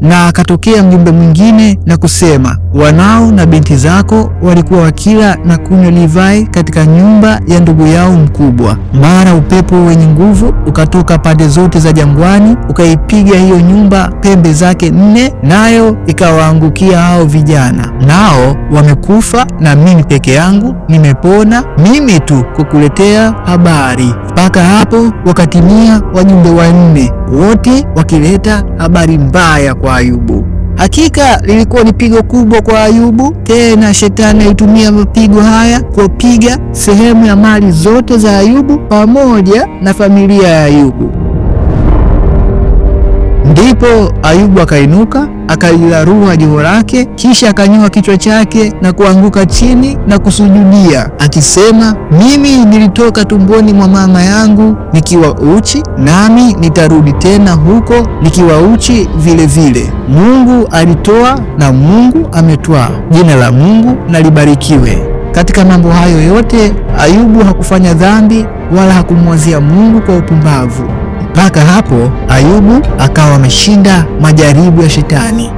Na akatokea mjumbe mwingine na kusema, wanao na binti zako walikuwa wakila na kunywa divai katika nyumba ya ndugu yao mkubwa. Mara upepo wenye nguvu ukatoka pande zote za jangwani, ukaipiga hiyo nyumba pembe zake 4, nayo ikawaangukia hao vijana, nao wamekufa, na mimi peke yangu nimepona, mimi tu kukuletea habari. Mpaka hapo wakatimia wajumbe 4, wote wakileta habari mbaya kwa Ayubu. Hakika lilikuwa ni pigo kubwa kwa Ayubu. Tena shetani alitumia mapigo haya kupiga sehemu ya mali zote za Ayubu pamoja na familia ya Ayubu. Ndipo Ayubu akainuka, akalirarua joho lake, kisha akanyoa kichwa chake na kuanguka chini na kusujudia, akisema, mimi nilitoka tumboni mwa mama yangu nikiwa uchi, nami nitarudi tena huko nikiwa uchi vile vile. Mungu alitoa na Mungu ametwaa, jina la Mungu na libarikiwe. Katika mambo hayo yote Ayubu hakufanya dhambi wala hakumwazia Mungu kwa upumbavu. Mpaka hapo Ayubu akawa ameshinda majaribu ya shetani.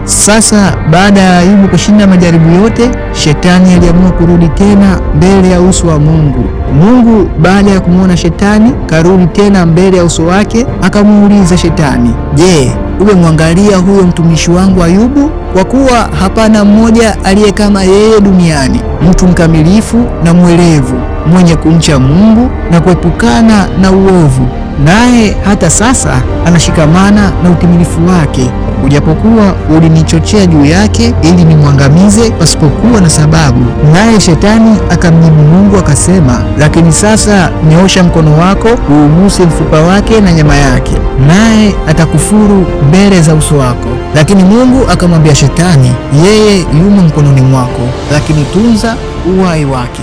Sasa baada ya Ayubu kushinda majaribu yote, shetani aliamua kurudi tena mbele ya uso wa Mungu. Mungu baada ya kumwona shetani karudi tena mbele ya uso wake, akamuuliza shetani, je, umemwangalia huyo mtumishi wangu Ayubu? Kwa kuwa hapana mmoja aliye kama yeye duniani, mtu mkamilifu na mwelevu, mwenye kumcha Mungu na kuepukana na uovu. Naye hata sasa anashikamana na utimilifu wake, ujapokuwa ulinichochea juu yake ili nimwangamize pasipokuwa na sababu. Naye shetani akamjibu Mungu akasema, lakini sasa nyoosha mkono wako uuguse mfupa wake na nyama yake, naye atakufuru mbele za uso wako. Lakini Mungu akamwambia shetani, yeye yumo mkononi mwako, lakini tunza uhai wake.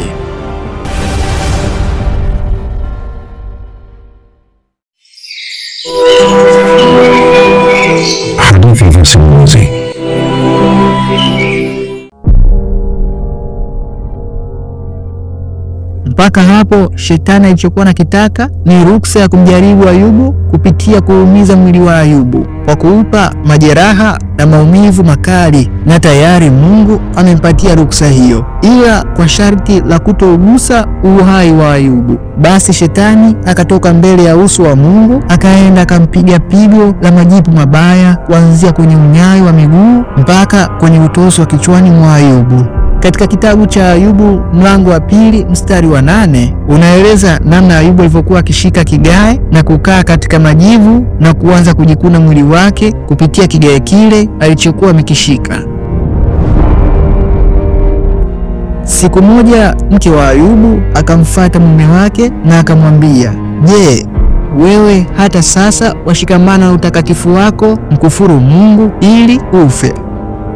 Hadithi za simulizi. Mpaka hapo shetani alichokuwa nakitaka ni ruksa ya kumjaribu Ayubu kupitia kuumiza mwili wa Ayubu kwa kuupa majeraha na maumivu makali, na tayari Mungu amempatia ruksa hiyo, ila kwa sharti la kutougusa uhai wa Ayubu. Basi shetani akatoka mbele ya uso wa Mungu, akaenda akampiga pigo la majipu mabaya kuanzia kwenye unyayo wa miguu mpaka kwenye utosi wa kichwani mwa Ayubu. Katika kitabu cha Ayubu mlango wa 2 mstari wa 8 unaeleza namna Ayubu alivyokuwa akishika kigae na kukaa katika majivu na kuanza kujikuna mwili wake kupitia kigae kile alichokuwa amekishika. Siku moja mke wa Ayubu akamfuata mume wake na akamwambia, je, wewe hata sasa washikamana na utakatifu wako, mkufuru Mungu ili ufe?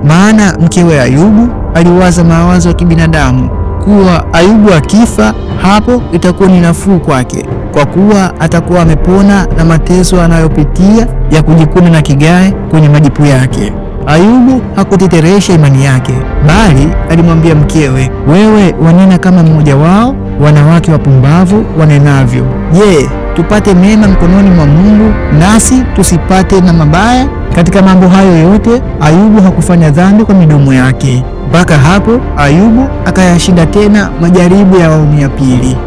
Maana mkewe Ayubu aliwaza mawazo ya kibinadamu kuwa Ayubu akifa hapo itakuwa ni nafuu kwake, kwa kuwa atakuwa amepona na mateso anayopitia ya kujikuna na kigae kwenye majipu yake. Ayubu hakuteteresha imani yake, bali alimwambia mkewe, wewe wanena kama mmoja wao wanawake wapumbavu wanenavyo. Je, tupate mema mkononi mwa Mungu nasi tusipate na mabaya? Katika mambo hayo yote Ayubu hakufanya dhambi kwa midomo yake. Mpaka hapo Ayubu akayashinda tena majaribu ya awamu ya pili.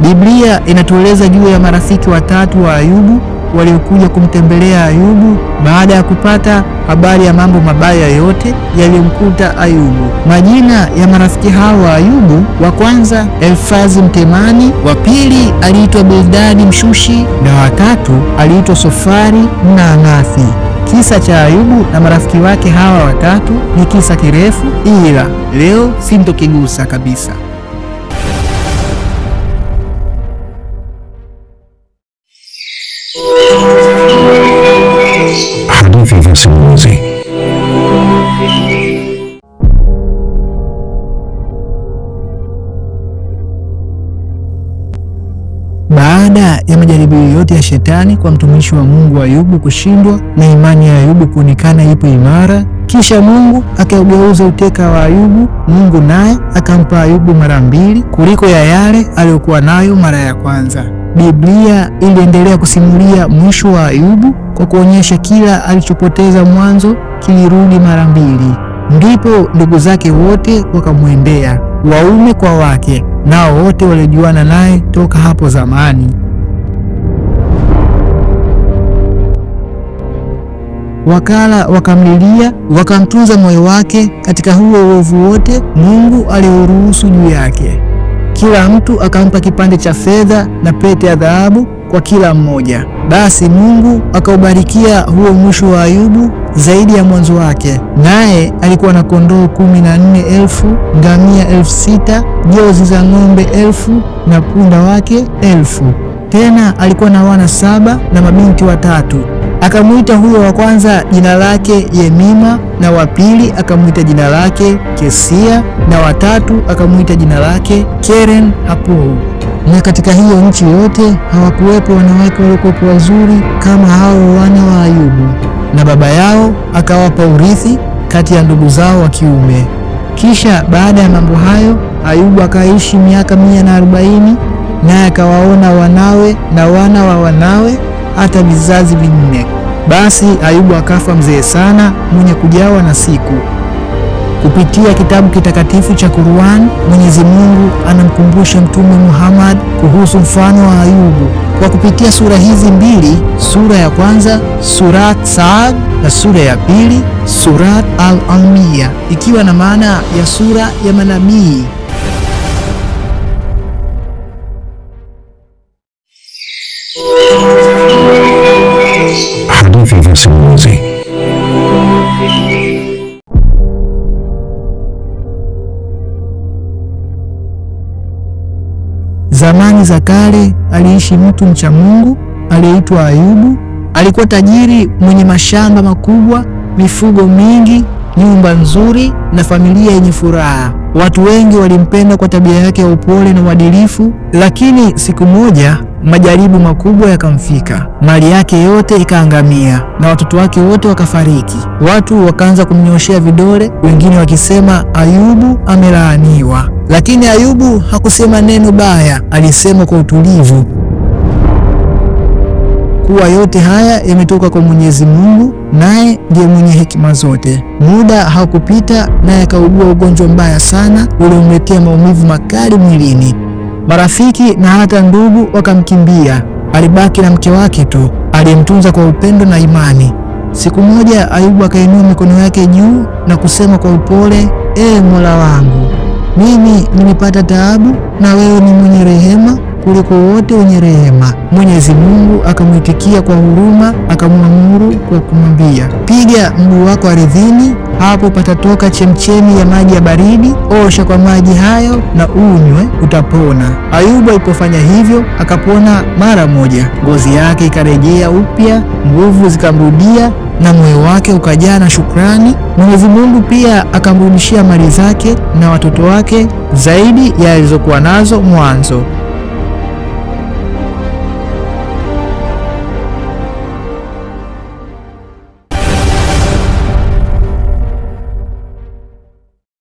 Biblia inatueleza juu ya marafiki watatu wa Ayubu waliokuja kumtembelea Ayubu baada ya kupata habari ya mambo mabaya yote yaliyomkuta Ayubu. Majina ya marafiki hao wa Ayubu: wa kwanza Elfazi Mtemani, wa pili aliitwa Bildadi Mshushi, na wa tatu aliitwa Sofari Mnaamathi. Kisa cha Ayubu na marafiki wake hawa watatu ni kisa kirefu, ila leo sintokigusa kabisa. Hadithi za simulizi. Baada ya majaribio yote ya shetani kwa mtumishi wa Mungu Ayubu kushindwa na imani ya Ayubu kuonekana ipo imara, kisha Mungu akaugeuza uteka wa Ayubu. Mungu naye akampa Ayubu mara mbili kuliko ya yale aliyokuwa nayo mara ya kwanza. Biblia iliendelea kusimulia mwisho wa Ayubu kwa kuonyesha kila alichopoteza mwanzo kilirudi mara mbili. Ndipo ndugu zake wote wakamwendea, waume kwa wake, nao wote walijuana naye toka hapo zamani. Wakala wakamlilia, wakamtunza moyo wake katika huo uovu wote Mungu aliuruhusu juu yake. Kila mtu akampa kipande cha fedha na pete ya dhahabu kwa kila mmoja. Basi Mungu akaubarikia huo mwisho wa Ayubu zaidi ya mwanzo wake. Naye alikuwa na kondoo 14,000, ngamia 6,000, jozi za ng'ombe 1,000 na punda wake 1,000. Tena alikuwa na wana 7 na mabinti 3. Akamwita huyo wa kwanza jina lake Yemima, na wa pili akamwita jina lake Kesia, na wa tatu akamwita jina lake Keren Hapuhu. Na katika hiyo nchi yote hawakuwepo wanawake waliokuwa wazuri kama hao wana wa Ayubu, na baba yao akawapa urithi kati ya ndugu zao wa kiume. Kisha baada ya mambo hayo, Ayubu akaishi miaka 140, naye akawaona wanawe na wana wa wanawe hata vizazi 4. Basi Ayubu akafa mzee sana, mwenye kujawa na siku. Kupitia kitabu kitakatifu cha Qur'an, Mwenyezi Mungu anamkumbusha Mtume Muhammad kuhusu mfano wa Ayubu kwa kupitia sura hizi mbili, sura ya kwanza Surat Saad na sura ya pili Surat Al-Anbiya, ikiwa na maana ya sura ya manabii. Hadithi za simulizi. Zamani za kale aliishi mtu mcha Mungu aliyeitwa Ayubu. Alikuwa tajiri mwenye mashamba makubwa, mifugo mingi, nyumba nzuri na familia yenye furaha. Watu wengi walimpenda kwa tabia yake ya upole na uadilifu, lakini siku moja majaribu makubwa yakamfika. Mali yake yote ikaangamia na watoto wake wote wakafariki. Watu wakaanza kumnyoshea vidole, wengine wakisema Ayubu amelaaniwa. Lakini Ayubu hakusema neno baya, alisema kwa utulivu kuwa yote haya yametoka kwa Mwenyezi Mungu, naye ndiye mwenye hekima zote. Muda haukupita, naye akaugua ugonjwa mbaya sana uliomletea maumivu makali mwilini. Marafiki na hata ndugu wakamkimbia. Alibaki na mke wake tu aliyemtunza kwa upendo na imani. Siku moja Ayubu akainua mikono yake juu na kusema kwa upole, "Ee Mola wangu, mimi nimepata taabu na wewe ni mwenye rehema kuliko wote wenye rehema." Mwenyezi Mungu akamwitikia kwa huruma, akamwamuru kwa kumwambia, "Piga mguu wako ardhini, hapo patatoka chemchemi ya maji ya baridi, osha kwa maji hayo na unywe, utapona." Ayubu alipofanya hivyo akapona mara moja. Ngozi yake ikarejea upya, nguvu zikamrudia na moyo wake ukajaa na shukrani. Mwenyezi Mungu pia akamrudishia mali zake na watoto wake zaidi ya alizokuwa nazo mwanzo.